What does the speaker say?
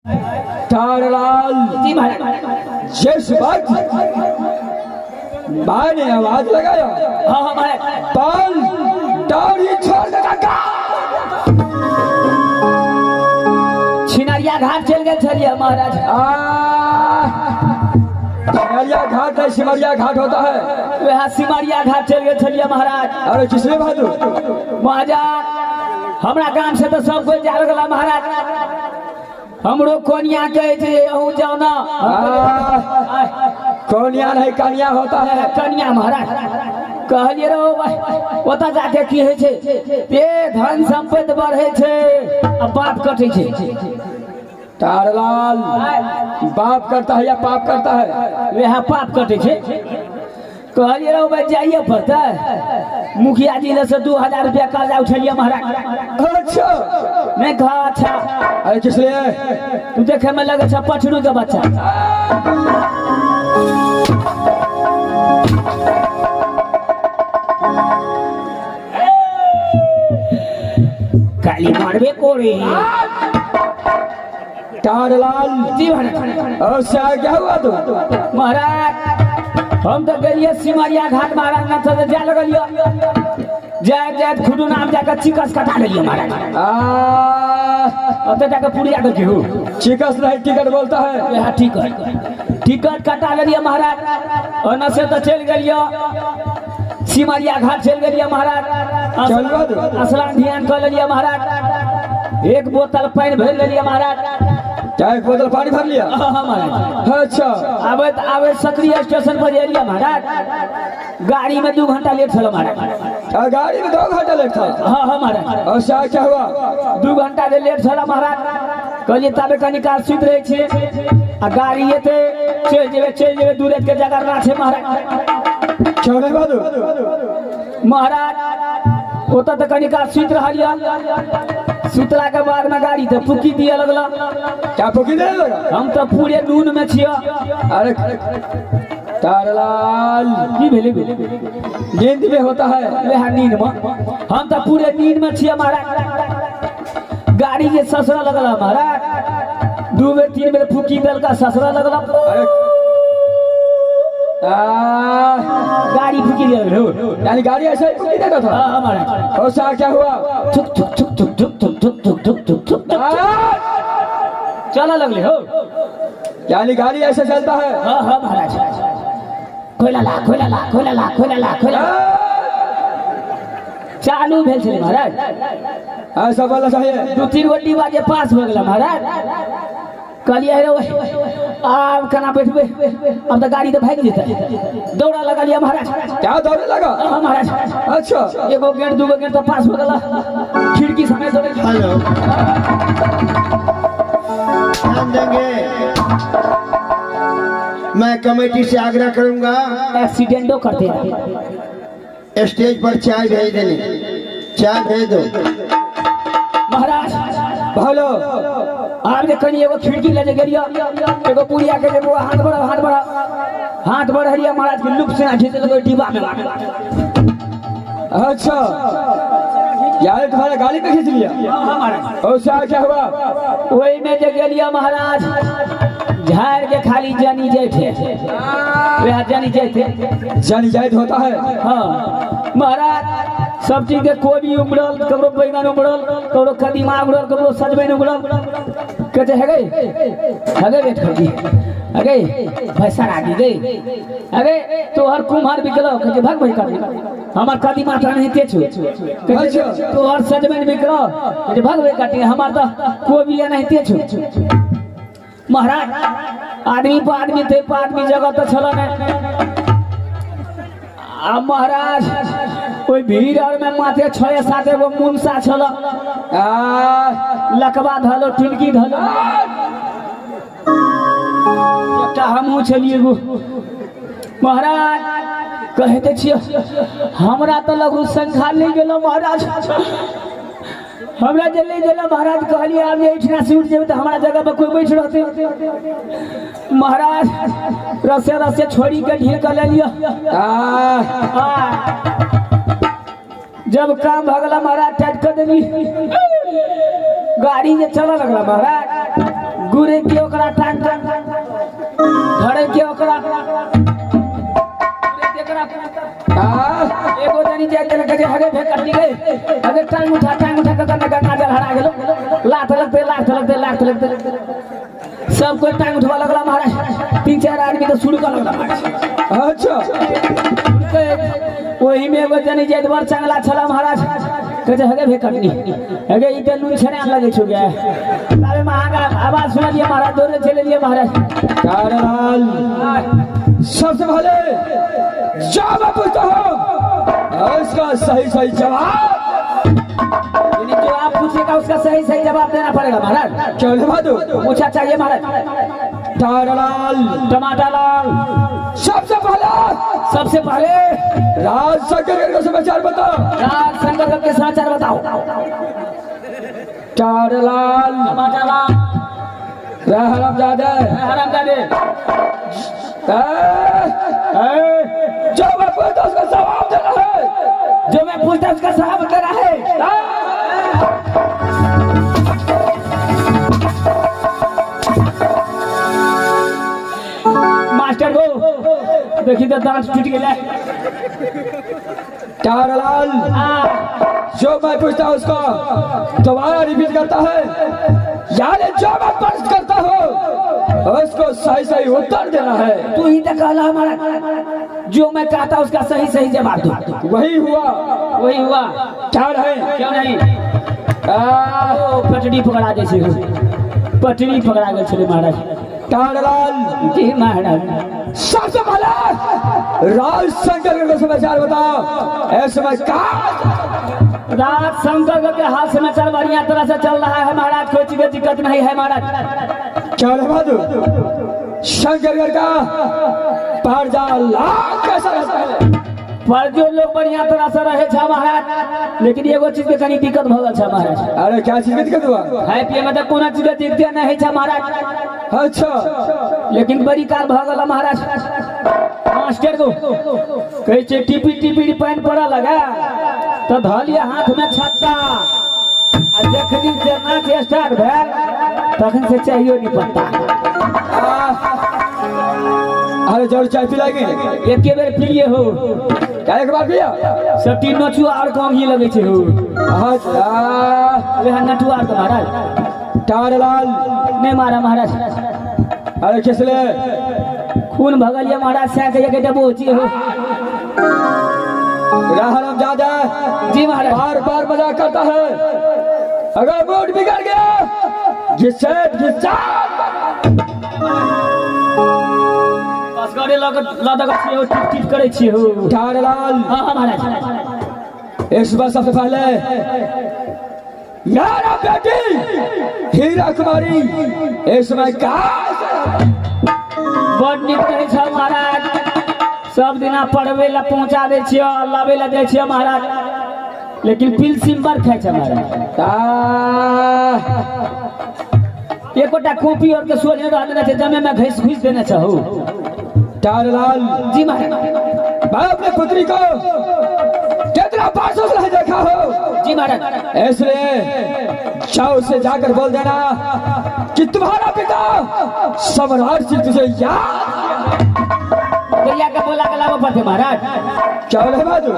तारलाल जी महाराज। जिस वक्त माँ ने आवाज लगाया, हाँ हाँ महाराज, बाल दाढ़ी छोड़ दे काका। छिनरिया घाट चल गए छलिए महाराज। सिमरिया घाट है, सिमरिया घाट होता है। वह सिमरिया घाट चल गए छलिए महाराज। अरे किसने बहादुर? महाराज हमरा गाम से तो सब कोई जाए लगला महाराज। हमरो कोनिया कहे छै अहूँ जाओ ना। कोनिया नहीं कनिया होता है। कनिया महाराज कहलिए रहो भाई, ओतऽ जाके की होइ छै? ए धन संपत्ति बढ़ै छै आ बाप कटै छै। तारलाल बाप करता है या पाप करता है? वएह पाप कटै छै। कहलिए रहो भाई जाइए पड़तै। मुखिया जी से 2000 रुपया कर्जा उठेलिए महाराज। अच्छा नहीं कहा अच्छा। अरे किस लिए? तू देखे में लगे छ पछड़ू के बच्चा। काली मारबे कोरे। तारलाल जी महाराज। और क्या हुआ तू? महाराज हम तो गेलिए सिमरिया घाट महाराज, न तो जाय लगलिए। जाय जाय खुदू नाम जाकर चिकस कटा लेलिए महाराज। ओतऽ जाकर पुड़िया के गेहूँ चिकस नहीं टिकट बोलता है। वएह टिकट टिकट कटा लेलिए महाराज। ओना से तो चलि गेलिए सिमरिया घाट चलि गेलिए महाराज। स्नान ध्यान कऽ लेलिए महाराज। एक बोतल पानि भरि लेलिए महाराज। क्या एक बोतल पानी भर लिया? हाँ महाराज। अच्छा आबैत आबैत सक्रिय स्टेशन पर एलिए महाराज। गाड़ी में 2 घंटा लेट छल महाराज। गाड़ी में 2 घंटा लेट था? हाँ हाँ महाराज। और क्या हुआ? 2 घंटा लेट छल महाराज। कहलिए ताबे कनी काल सुति रहै छियै आ गाड़ी एतै चलि जेबै चलि जेबै, दूर के जगरना छै महाराज। क्यों नहीं बहादुर? महाराज ओतऽ तऽ कनी काल सुति रहलियै। सुतला के बाद में गाड़ी तो फुकी दिए लगला। क्या फुकी देने लगा? हम तो पूरे नून में छियै। अरे तारलाल की भेलै? नींद में होता है। वएह नींद में हम तो पूरे नींद में छियै महाराज। गाड़ी जे ससरा लगला महाराज, 2 बेर 3 बेर फुकी देलका, ससरा लगला। अरे गाड़ी फुकी दिया यानी गाड़ी ऐसे ही फुकी देता था? हाँ महाराज। और क्या हुआ? थुक थुक थुक थुक थुक थुक थुक थुक थुक थुक थुक चला लगले हो। यानी गाड़ी ऐसे चलता है? हाँ हाँ महाराज। कोयला ला कोयला ला कोयला ला कोयला ला कोयला चालू भेल छलै महाराज। ऐसा बोलना चाहिए। 2-3 गो डिब्बा जे पास भऽ गेलै महाराज। कहलिए रे आब केना बैठबै, अब तऽ गाड़ी तऽ भागि जेतै। दौड़ा लगलियै महाराज। क्या दौड़े लगा? हाँ महाराज। अच्छा 1 गेट 2 गेट तऽ पास भऽ गेला। खिड़की समय दौड़े। हेलो ध्यान देंगे, मैं कमेटी से आग्रह करूंगा एक्सीडेंटो करते हैं। स्टेज पर चाय भेज देने, चाय भेज दो महाराज। हेलो आब जे कनी एगो खिड़की लऽ जे गेलियै, एगो बुढ़िया के जे बौआ हाथ बढ़ा हाथ बढ़ा हाथ बढ़लियै महाराज के लुप से घीच लेलकै डिब्बा में। अच्छा यार तुम्हारा गाड़ी पे खींच लिया? हाँ महाराज। और क्या हुआ? ओहि में जे गेलियै महाराज, झाड़ के खाली जनी जैथे, वएह जनी जैथे। जनी जैत होता है? हाँ महाराज। सब चीज के कोबी उमड़ल, ककरो बैगन उमड़ल, ककरो कदीमा उमड़ल, ककरो सजमनि उमड़ल। कहै छै हगे हगे बेट खौजी हगे भैसा रागी गई हगे तोहर कुम्हर बिकलौ। कहै छै भाग भाई कर हमर कदीमा तऽ एनाहिते छौ। कहै छै तोहर सजमनि बिकलौ। कहै छै भाग भाई काटी हमर तऽ कोबी एनाहिते छौ। महाराज आदमी पर आदमी ते पर आदमी जगह तऽ छल नहि। आ महाराज ओहि भीड़ आर में माथे 6-7 गो मुनसा छल। लकवा धलो टुनकी धलो एकटा हमहूँ छलियै एगो। महाराज कहते छियै हमरा तऽ लघु संख्या ले गेलो महाराज। हमरा जे ले गेलो महाराज। कहलियै आब जे एहिठिना से उठि जेबै तऽ हमरा जगह पर कोइ बैठ रहतै। महाराज रसे रसे छोड़ी के ढील कऽ लेलियै। जब काम भऽ गेला महाराज टाइट कऽ देली। गाड़ी जे चलऽ लगला महाराज, गुरैक ओकरा टांग धरे के ओकरा एकरा एगो जनी जाय के कहै हगे भेक कटनी गई, हगे टांग उठा के गंगा जल हरा गेलो, लात लगते लात लगते लात लगते सब कोई टांग उठवा लगला महाराज। 3-4 आदमी तो शुरू कर लगला महाराज। अच्छा वही में एगो जनी जाय बड़ चंगला छला महाराज, कहै हगे भेक कटनी हगे ई त नून छने लगे छु गे, ताबे महागा आवाज सुनलिए महाराज, दौड़े चले लिए महाराज। तारालाल सबसे पहले जो मैं पूछता हूँ उसका सही सही जवाब, यानी जो आप पूछेगा उसका सही सही जवाब देना पड़ेगा महाराज। क्यों बहादुर पूछा चाहिए महाराज। तारालाल टमाटर लाल सबसे पहले राज शंकर का समाचार बताओ। राज शंकर के समाचार बताओ। तारालाल टमाटर लाल हरामजादे हरामजादे जो मैं पूछता उसका जवाब देना है, जो मैं पूछता उसका जवाब देना है। मास्टर को देखी तो दांत टूट गया। तारालाल जो मैं पूछता हूँ उसको दोबारा रिपीट करता है, यानी जो मैं प्रश्न करता हूँ उसको सही सही उत्तर देना है। तू ही तो कहला हमारा, जो मैं कहता उसका सही सही जवाब दो। वही हुआ वही हुआ। क्या रहे क्यों नहीं पटरी पकड़ा जैसे हो, पटरी पकड़ा गए छे महाराज। तारालाल जी महाराज सबसे पहले राज शंकर का समाचार बताओ। ऐसे में राज शंकर के हाल समाचार बढ़िया तरह से चल रहा है महाराज, कोई चीज की दिक्कत नहीं है महाराज। क्या बहादुर शंकरगढ़ का पर्दा लाख कैसा रहता है? पर जो लोग बढ़िया तरह से रहे छा महाराज, लेकिन एगो चीज के कनी दिक्कत भऽ गेल छा महाराज। अरे क्या चीज के दिक्कत हुआ? खाए पिए में तो कोनो चीज के दिक्कत नहीं छा महाराज। अच्छा लेकिन बड़ी काल भऽ गेल महाराज। मास्टर को कहै छै टिपी टिपी पानि पड़ऽ लगा तो धऽ लिअ हाथ में छत्ता, आ जखनी से नाच स्टार्ट भेल तखन से चाहियो नहीं पत्ता। अरे जरूर चाय पिलाएंगे, एके बेर पिलिए हो। क्या एक बार पिया? सब तीन नचुआ और कम ही लगे छे हो। अच्छा वह नटुआ तो महाराज। तारालाल नहीं मारा महाराज। अरे किसले खून भगलिया महाराज से के एक डबोची हो। हरामजादा जी महाराज बार बार मजाक करता है, अगर मूड बिगड़ गया घिसे घिसा असगरे लग लदक छियै हो, टिप टिप करै छियै हो। तारालाल हां हां महाराज इस बार सबसे पहले मेरा बेटी हीरा कुमारी इसमें का बड़ नीक रहै छै महाराज। सब दिना पढ़बै ला पहुंचा दै छियै, लाबै ला दै छियै महाराज, लेकिन पिलसिम बड़ खाइ छै महाराज। एकोटा कॉपी और के सोझे रह देने छै, जमे में घैस घुस देने छै हो। तारालाल जी महाराज मैं अपने पुत्री को कितना पासों से देखा हो। जी महाराज इसलिए जाओ से जाकर बोल देना कि तुम्हारा पिता सम्राट सिंह तुझे याद भैया के बोला के लाबऽ पड़तै महाराज। क्या बोले बहादुर?